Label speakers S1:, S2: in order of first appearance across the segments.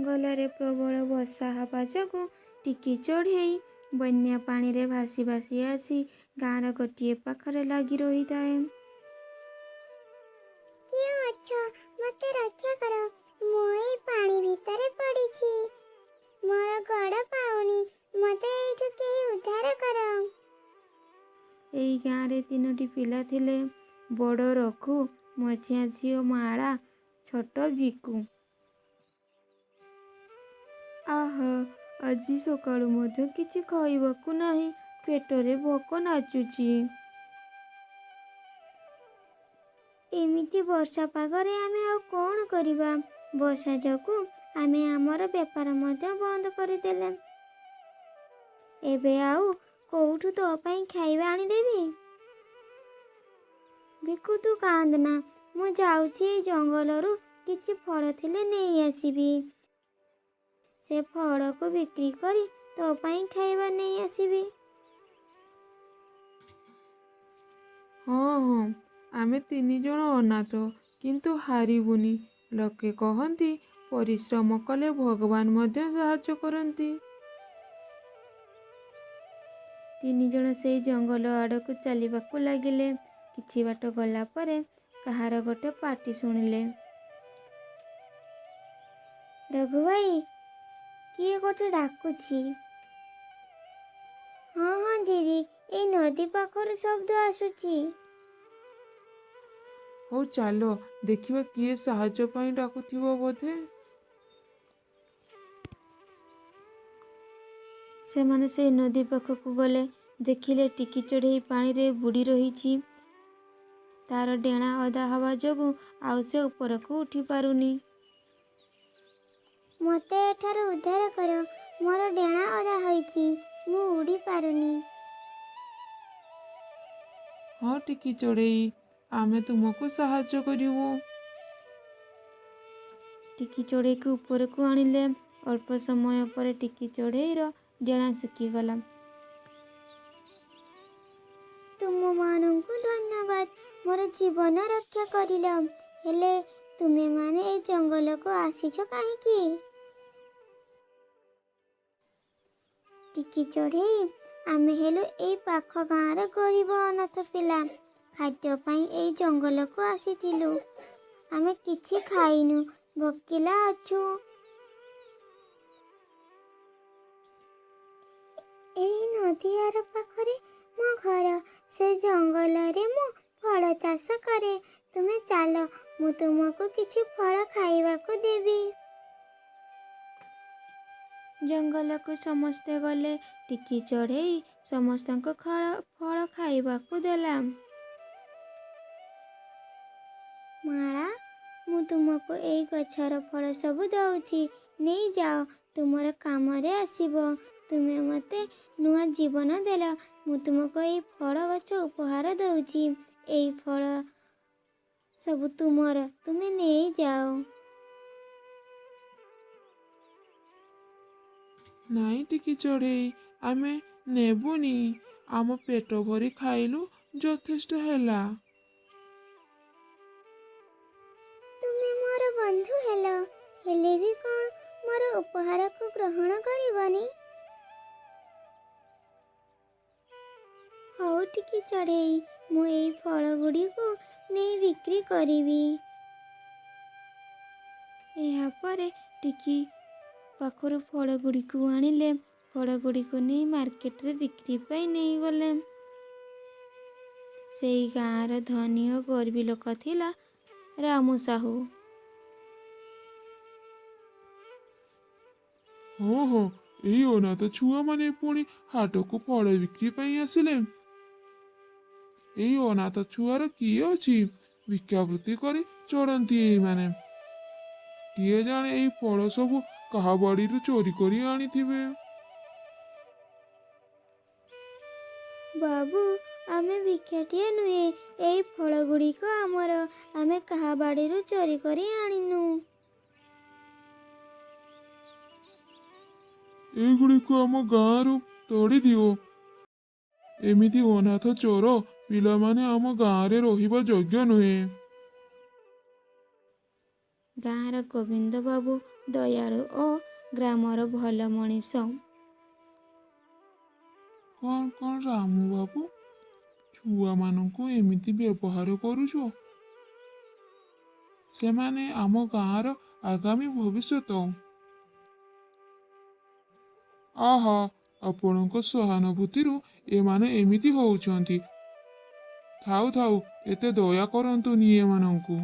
S1: ଜଙ୍ଗଲରେ ପ୍ରବଳ ବର୍ଷା ହେବା ଯୋଗୁଁ ଟିକି ଚଢ଼େଇ ବନ୍ୟା ପାଣିରେ ଭାସି ଭାସି ଆସି ଗାଁର ଗୋଟିଏ ପାଖରେ ଲାଗି ରହିଥାଏ।
S2: କିଏ ଅଛ? ମତେ ରକ୍ଷା କର। ମୁଁ ଏଇ ପାଣି ଭିତରେ ପଡ଼ିଛି, ମୋର ଗୋଡ଼ ପାଉନି। ମତେ ଏଇଠୁ କେହି ଉଦ୍ଧାର କର।
S1: ଏଇ ଗାଁରେ ତିନୋଟି ପିଲା ଥିଲେ, ବଡ଼ ରଘୁ, ମଝିଆ ଝିଅ ମାଳା, ଛୋଟ ଭିକୁ। ଆହା, ଆଜି ସକାଳୁ ମଧ୍ୟ କିଛି ଖାଇବାକୁ ନାହିଁ। ପେଟରେ ଭୋକ ନାଚୁଛି। ଏମିତି ବର୍ଷା ପାଗରେ ଆମେ ଆଉ କ'ଣ କରିବା? ବର୍ଷା ଯୋଗୁଁ ଆମେ ଆମର ବେପାର ମଧ୍ୟ ବନ୍ଦ କରିଦେଲେ। ଏବେ ଆଉ କୋଉଠୁ ତୋ ପାଇଁ ଖାଇବା ଆଣିଦେବି? ଭିକୁ, ତୁ କାନ୍ଦନା। ମୁଁ ଯାଉଛି, ଏଇ ଜଙ୍ଗଲରୁ କିଛି ଫଳ ଥିଲେ ନେଇ ଆସିବି। ସେ ଫଳକୁ ବିକ୍ରି କରି ତୋ ପାଇଁ ଖାଇବା ନେଇ ଆସିବି।
S3: ହଁ, ଆମେ ତିନିଜଣ ଅନାଥ, କିନ୍ତୁ ହାରିବୁନି। ଲୋକେ କହନ୍ତି, ପରିଶ୍ରମ କଲେ ଭଗବାନ ମଧ୍ୟ ସାହାଯ୍ୟ କରନ୍ତି।
S1: ତିନି ଜଣ ସେଇ ଜଙ୍ଗଲ ଆଡ଼କୁ ଚାଲିବାକୁ ଲାଗିଲେ। କିଛି ବାଟ ଗଲା ପରେ କାହାର ଗୋଟେ ପାଟି ଶୁଣିଲେ।
S2: ରଘୁ ଭାଇ, କିଏ ଗୋଟେ ଡାକୁଛି। ହଁ ଦିଦି, ଏଇ ନଦୀ ପାଖରୁ ଶବ୍ଦ ଆସୁଛି।
S3: ହଉ ଚାଲ, ଦେଖିବା କିଏ ସାହାଯ୍ୟ ପାଇଁ ଡାକୁଥିବ ବୋଧେ।
S1: ସେମାନେ ସେଇ ନଦୀ ପାଖକୁ ଗଲେ। ଦେଖିଲେ ଟିକି ଚଢ଼େଇ ପାଣିରେ ବୁଡ଼ି ରହିଛି। ତାର ଡେଣା ଓଦା ହେବା ଯୋଗୁଁ ଆଉ ସେ ଉପରକୁ ଉଠି ପାରୁନି।
S2: ମତେ ଏଠାରୁ ଉଦ୍ଧାର କର। ମୋର ଡେଣା ଓଦା ହୋଇଛି, ମୁଁ ଉଡ଼ି ପାରୁନି।
S3: ହଁ ଟିକି ଚଢ଼େଇ, ଆମେ ତୁମକୁ ସାହାଯ୍ୟ କରିବୁ।
S1: ଟିକି ଚଢ଼େଇକୁ ଉପରକୁ ଆଣିଲେ। ଅଳ୍ପ ସମୟ ପରେ ଟିକି ଚଢ଼େଇର ଡେଣା ଶୁଖିଗଲା।
S2: ତୁମମାନଙ୍କୁ ଧନ୍ୟବାଦ, ମୋର ଜୀବନ ରକ୍ଷା କରିଲ। ହେଲେ ତୁମେମାନେ ଏଇ ଜଙ୍ଗଲକୁ ଆସିଛ କାହିଁକି? ଟିକି ଚଢ଼େଇ, ଆମେ ହେଲୁ ଏଇ ପାଖ ଗାଁର ଗରିବ ଅନାଥ ପିଲା। ଖାଦ୍ୟ ପାଇଁ ଏଇ ଜଙ୍ଗଲକୁ ଆସିଥିଲୁ। ଆମେ କିଛି ଖାଇନୁ, ଭୋକିଲା ଅଛୁ। ଏଇ ନଦୀ ଆର ପାଖରେ ମୋ ଘର। ସେ ଜଙ୍ଗଲରେ ମୁଁ ଫଳ ଚାଷ କରେ। ତୁମେ ଚାଲ, ମୁଁ ତୁମକୁ କିଛି ଫଳ ଖାଇବାକୁ ଦେବି।
S1: ଜଙ୍ଗଲକୁ ସମସ୍ତେ ଗଲେ। ଟିକି ଚଢ଼େଇ ସମସ୍ତଙ୍କୁ ଫଳ ଖାଇବାକୁ ଦେଲା।
S2: ମାଳା, ମୁଁ ତୁମକୁ ଏଇ ଗଛର ଫଳ ସବୁ ଦଉଛି, ନେଇଯାଅ, ତୁମର କାମରେ ଆସିବ। ତୁମେ ମୋତେ ନୂଆ ଜୀବନ ଦେଲ। ମୁଁ ତୁମକୁ ଏଇ ଫଳ ଗଛ ଉପହାର ଦଉଛି। ଏଇ ଫଳ ସବୁ ତୁମର, ତୁମେ ନେଇଯାଅ।
S3: ନାଇଁ ଟିକି ଚଢ଼େଇ, ଆମେ ନେବୁନି। ଆମ ପେଟ ଭରି ଖାଇଲୁ, ଯଥେଷ୍ଟ ହେଲା।
S2: ତୁମେ ମୋର ବନ୍ଧୁ ହେଲ, ହେଲେ ବି କ'ଣ ମୋର ଉପହାରକୁ ଗ୍ରହଣ କରିବନି? ହଉ ଟିକି ଚଢ଼େଇ, ମୁଁ ଏଇ ଫଳ ଗୁଡ଼ିକୁ ନେଇ ବିକ୍ରି କରିବି।
S1: ଏହାପରେ ଟିକି ପାଖରୁ ଫଳ ଗୁଡ଼ିକୁ ଆଣିଲେ। ଫଳ ଗୁଡ଼ିକୁ ନେଇ ମାର୍କେଟରେ ବିକ୍ରି ପାଇଁ ନେଇଗଲେ। ସେଇ ଗାଁର ଧନୀ ଓ ଗର୍ବୀ ଲୋକ ଥିଲା ରାମୁ ସାହୁ।
S3: ହଁ, ଏଇ ଅନାଥ ଛୁଆମାନେ ପୁଣି ହାଟକୁ ଫଳ ବିକ୍ରି ପାଇଁ ଆସିଲେ। ଏଇ ଅନାଥ ଛୁଆର କିଏ ଅଛି? ଭିକ୍ଷାବୃତ୍ତି କରି ଚଳନ୍ତି ଏଇମାନେ। କିଏ ଜାଣେ ଏଇ ଫଳ ସବୁ କାହା ବାଡ଼ିରୁ ଚୋରି କରି ଆଣିଥିବେ।
S2: ବାବୁ, ଆମେ ଭିକ୍ଷାଟିଏ ନୁହେଁ। ଏଇ ଫଳ ଗୁଡ଼ିକ ଆମର। ଆମେ କାହା ବାଡ଼ିରୁ ଚୋରି କରି ଆଣିନୁ।
S3: ଏଗୁଡ଼ିକୁ ଆମ ଗାଁରୁ ତଡ଼ି ଦିଅ। ଏମିତି ଅନାଥ ଚୋର ପିଲାମାନେ ଆମ ଗାଁରେ ରହିବା ଯୋଗ୍ୟ ନୁହେଁ।
S1: ଗାଁର ଗୋବିନ୍ଦ ବାବୁ ଦୟାଳୁ ଓ ଗ୍ରାମର ଭଲ ମଣିଷ।
S3: କ'ଣ କ'ଣ ରାମୁ ବାବୁ, ଛୁଆମାନଙ୍କୁ ଏମିତି ବ୍ୟବହାର କରୁଛ? ସେମାନେ ଆମ ଗାଁର ଆଗାମୀ ଭବିଷ୍ୟତ। ଆହା, ଆପଣଙ୍କ ସହାନୁଭୂତିରୁ ଏମାନେ ଏମିତି ହଉଛନ୍ତି। ଥାଉ ଥାଉ, ଏତେ ଦୟା କରନ୍ତୁନି ଏମାନଙ୍କୁ।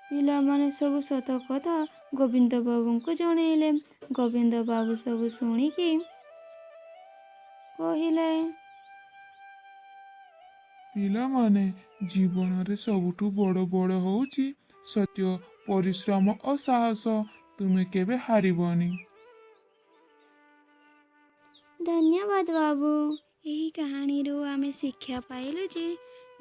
S1: ପିଲାମାନେ ସବୁ ସତ କଥା ଗୋବିନ୍ଦ ବାବୁଙ୍କୁ ଜଣେଇଲେ। ଗୋବିନ୍ଦ ବାବୁ ସବୁ ଶୁଣିକି କହିଲେ,
S3: ପିଲାମାନେ, ଜୀବନରେ ସବୁଠୁ ବଡ଼ ବଳ ହେଉଛି ସତ୍ୟ, ପରିଶ୍ରମ ଓ ସାହସ। ତୁମେ କେବେ ହାରିବନି।
S2: ଧନ୍ୟବାଦ ବାବୁ।
S1: ଏହି କାହାଣୀରୁ ଆମେ ଶିକ୍ଷା ପାଇଲୁ ଯେ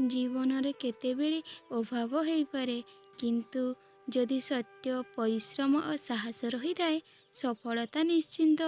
S1: ଜୀବନରେ କେତେବେଳେ ଅଭାବ ହେଇପାରେ, କିନ୍ତୁ ଯଦି ସତ୍ୟ, ପରିଶ୍ରମ ଓ ସାହସ ରହିଥାଏ, ସଫଳତା ନିଶ୍ଚିନ୍ତ।